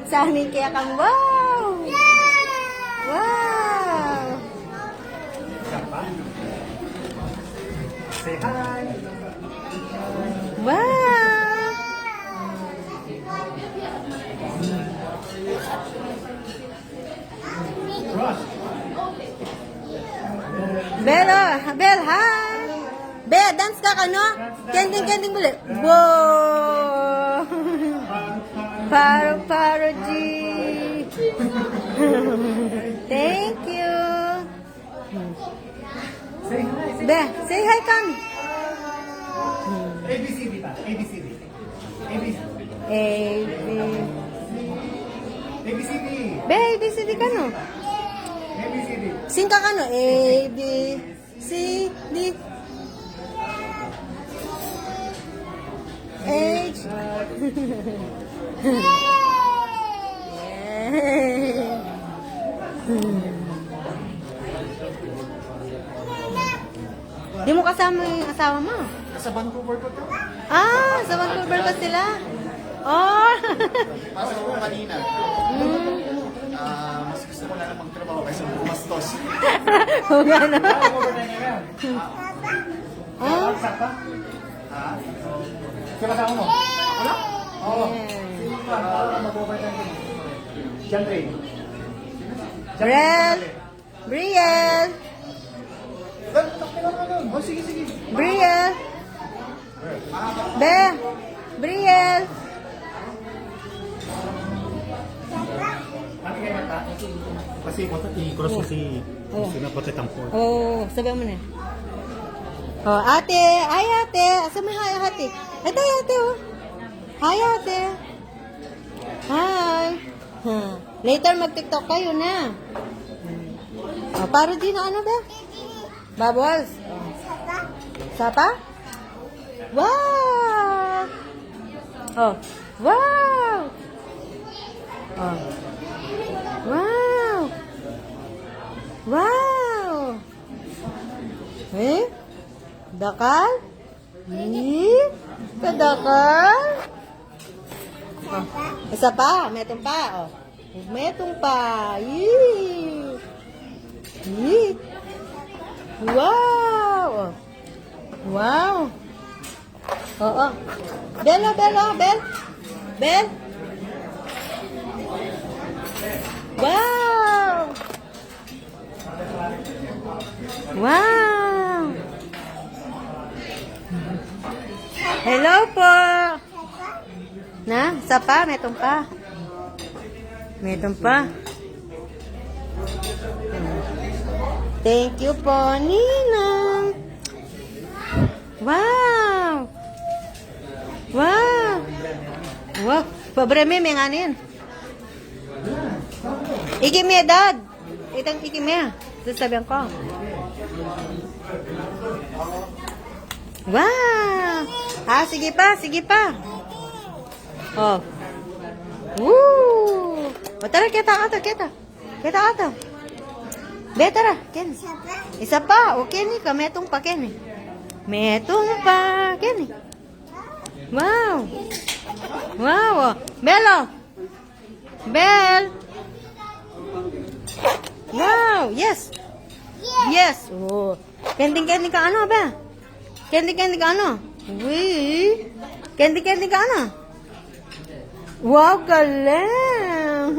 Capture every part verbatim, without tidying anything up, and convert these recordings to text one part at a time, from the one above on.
Sani kaya kang wow! Wow! Say hi! Wow! Bel, oh, Bel, hi! Be, dance ka kanu? Kending, kending buli. Wow! Paro, paro, G. Thank you. Be, say hi kami. A B C D pa. A B C D. A B C D. A, B. A B C D. Be, A B C D kanu? A B C D. Sing ka kanu? A, B, C, D, H. Di mo kasama yung asawa mo? Nasa Vancouver pa to. Ah, sa Vancouver pa sila? Oh. Pasok ko kanina. Mm. Ah, mas gusto ko na lang magtrabaho kaysa gumastos. O, gana. Ah. Ha? Sino kasama mo? Wala? Oo. Ayan. Sino pa? Para mag-overtime ka. John Ray. Brad. Briel! Briel! Be! Briel! Kasi kota i-cross kasi sina pati tampon. Oh, sabi mo na. Oh, ate! Ay, ate! Asa may hi, ate? Ito, ate, oh. Hi, ate! Hi! Ha. Later, mag-TikTok kayo na. O, paro di na ano, be? Bubbles. O. Sapa? Wow! O. Wow! O. Wow! Wow! Eh? Dakal? Ih, kadakal. O, isa pa, metung pa, o. Metung pa. Ih. Ih. Wow. O. Wow. Oo. Bel, o, Bel, o, Bel. Bel. Wow. Wow! Hello po! Na, isa pa, metung pa. Metung pa. Thank you po, Ninang. Wow! Wow! Wow! Pobre me, menganin. Iki me, Dad. Itang iki me. Sasabihan ko. Wow! Ah, sige pa, sige pa. O. Woo! O, tara, keta ka to, keta. Keta ka to. Be, tara, keni. Isa pa? O, keni ka, metung pa, keni. Metung pa, keni. Wow! Wow! O. Bel, o. Bel! Wow! Yes! Yes! O. Kending-kending ka ano, be? Kending-kending ka ano? Wi! Kending-kending ka ano? Wow, galing!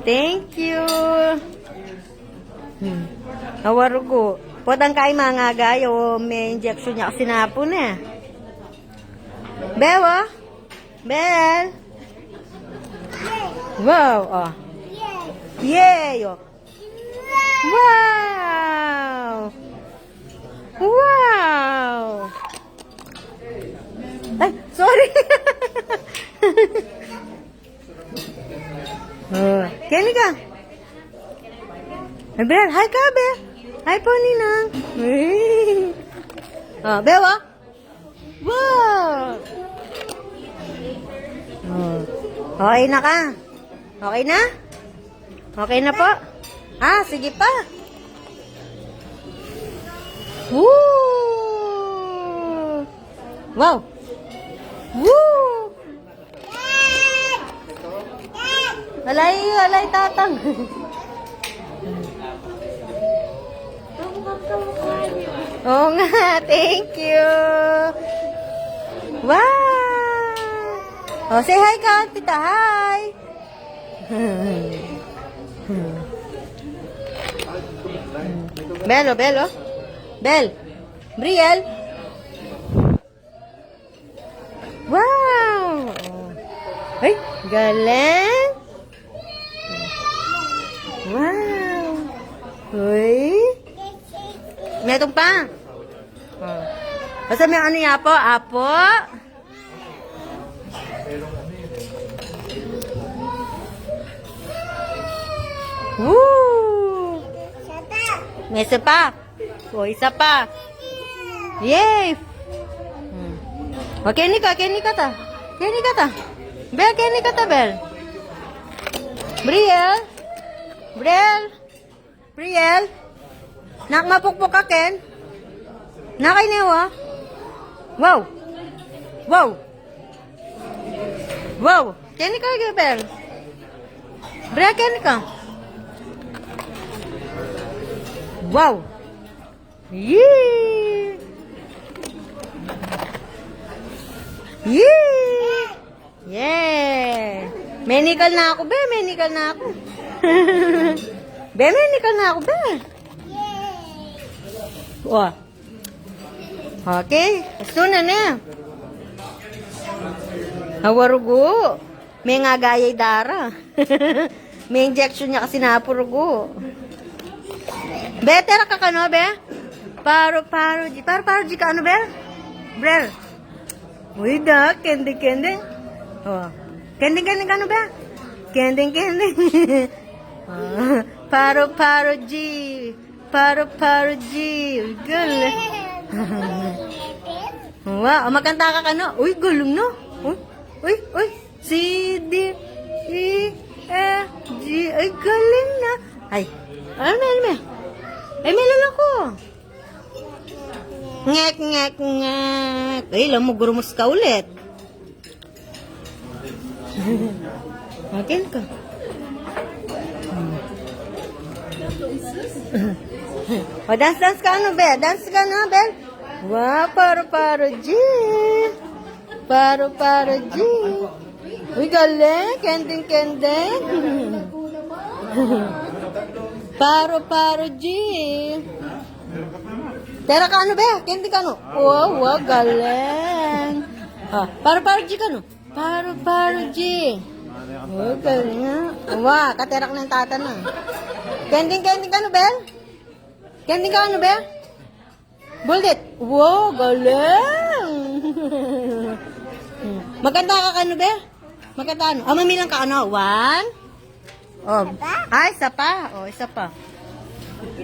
Thank you! Hmm. Awarugu. Potang kay mangagay, o, me injection ya kasi napun e. Bel, o. Bel. Wow, o. Yay, o. Wow. Wow. Ay, sorry. O, keni ka. Bel, hi ka, Bel. Hi po, Ninang. O, Bel, o. Wow! O. Okay na ka? Okay na? Okay na po? Ah, sige pa. Woo! Wow! Woo! Alay, alay, tatang. Oo nga, thank you. Wow! O, say hi ka, tita, hi. Bel, o, Bel, o. Bel. Briel. Wow! Ay, galing! Wow! Uy! Metung pa. O. Basta may ano ya po, apo. Woo! May isa pa. O, isa pa. Yay! Hmm. O, keni ka, keni ka ta. Keni ka ta. Bel, keni ka ta, Bel. Briel. Briel. Briel. Nak mapukpuk ka, ken. Nak ay newa. Wow. Wow. Wow. Keni ka, Bel. Briel, keni ka. Wow. Yee! Yee! Yee! Menikal na aku, be! Menikal na aku! Be, menikal na aku, be! Wa. Okay. Gusto na na. Awarugu. May nga gaya i dara. May injection ya kasi napurugu. Be, tera ka kanu, be? Paru, paru, ji. Paru, paru, ji ka anu, be? Brel. Uy, da, kending, kending. O. Kending, kending kanu, be? Kending, kending. O. Paru, paru, ji. Paru, paru, ji. Uy, galing. Wa, o, makanta ka kanu. Uy, galing na. Uy, uy, uy. C, D, E, F, G. Ay, galing na. Ay. Ano na, ano na? Ay, may lalako. Ngek, ngek, ngek. Ay, alam mo, gurumos ka ulit. Akin ka. O, dance, dance ka, ano, be? Dance ka na, Bel? Wa, paru-paru, G. Paru-paru, G. Uy, galing. Kending, kending. Paru-paru, G. Tera ka, ano, be? Kending ka, ano? Wow, wow, galing. Ah, paru-paru, G ka, ano? Paru-paru, G. Wow, galing, ha? Wa, katera ka na ing tata na. Kending, kending ka, ano, Bel? Kending ka, ano, Bel? Buldit. Wow, galing. Magkanta ka kanu, be? Magkanta, ano? O, mamilang ka, ano? One. O. Isa pa? Ay, isa pa. O, isa pa.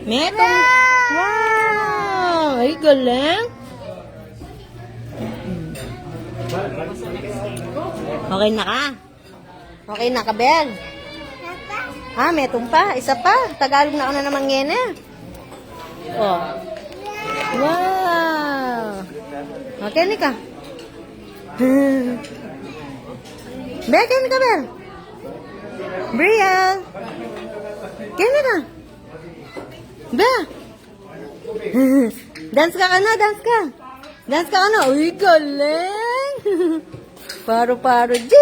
Metung. Wow! Ay, galing. Okay na ka? Okay na ka, Bel? Ah, metung pa. Isa pa. Tagalog na ka na naman ngeni. O. Wow. Okay na ka. Be, keni ka, Bel? Brielle. Keni ka. Be. Dance ka kanu, dance ka. Dance ka kanu. Uy, galing. Paru-paru, G.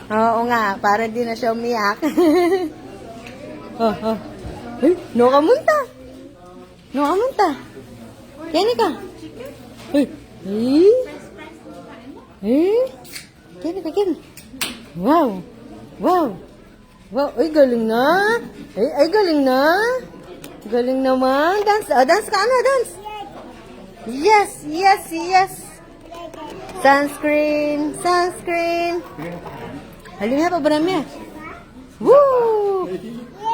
Oo nga, para di na siya umiyak. O, o. Uy, nu ka munta? Nu ka munta? Keni ka? Uy. Uy. Uy. Keni ka, keni. Wow. Wow. Wow, ay, galing na. Ay, ay, galing na. Galing naman. Dance, ah, dance ka, ano, dance. Yes, yes, yes. Sunscreen, sunscreen. Halimnya pa, bremnya. Woo!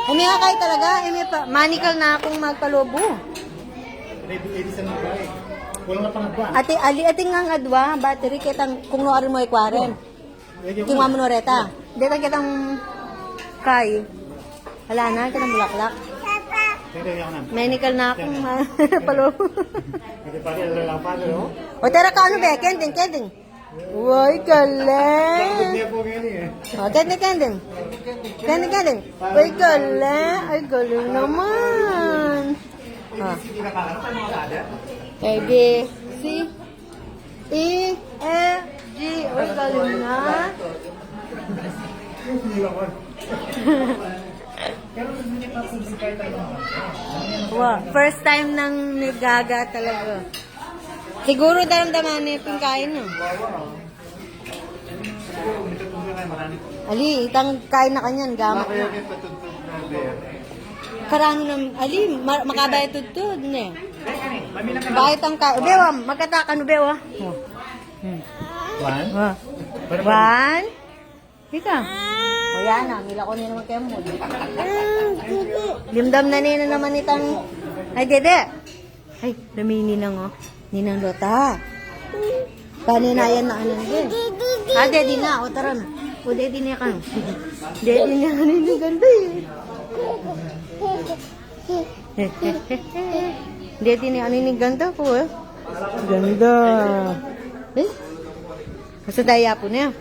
Ini nga kayo talaga, ini pa, manikal na akong magpalobo. Ate, ali, ating nga adwa, battery, kitang kung no arin mo ikwaren. King mamuno reta. Deta kitang kay. Ala na, kitang bulaklak. Manikal na akong ma-, palo. O, tera ka, ano, be? Kending, kending. Uy, galing! O, tende, tende. Tende, tende. Uy, galing! Ay, galing naman! O. A, B, C, E, F, G. Uy, galing na. Wow, first time nang ni Gaga talaga. Siguro daramdaman ne pin kain, no? Ali, itang kain na kanyan, gamat na. Karanu na, ali, ma-, makabaya tudtud, ne. Bayat ang ka-, ubewa, magkatakan, ubewa. O. Hmm. One? O. One? Ika. O, yan na, milako ne naman kaya mo. Dimdam na ne na naman itang, ay, dede. Ay, dami ninang, o. Ninang Lota. Paninayan na anan din. A, dede na, o, tara na. O, dede na ka. Dede na, ninang ganda e. Dede na, ninang ganda ko e. Ganda. E? Basta daya po na.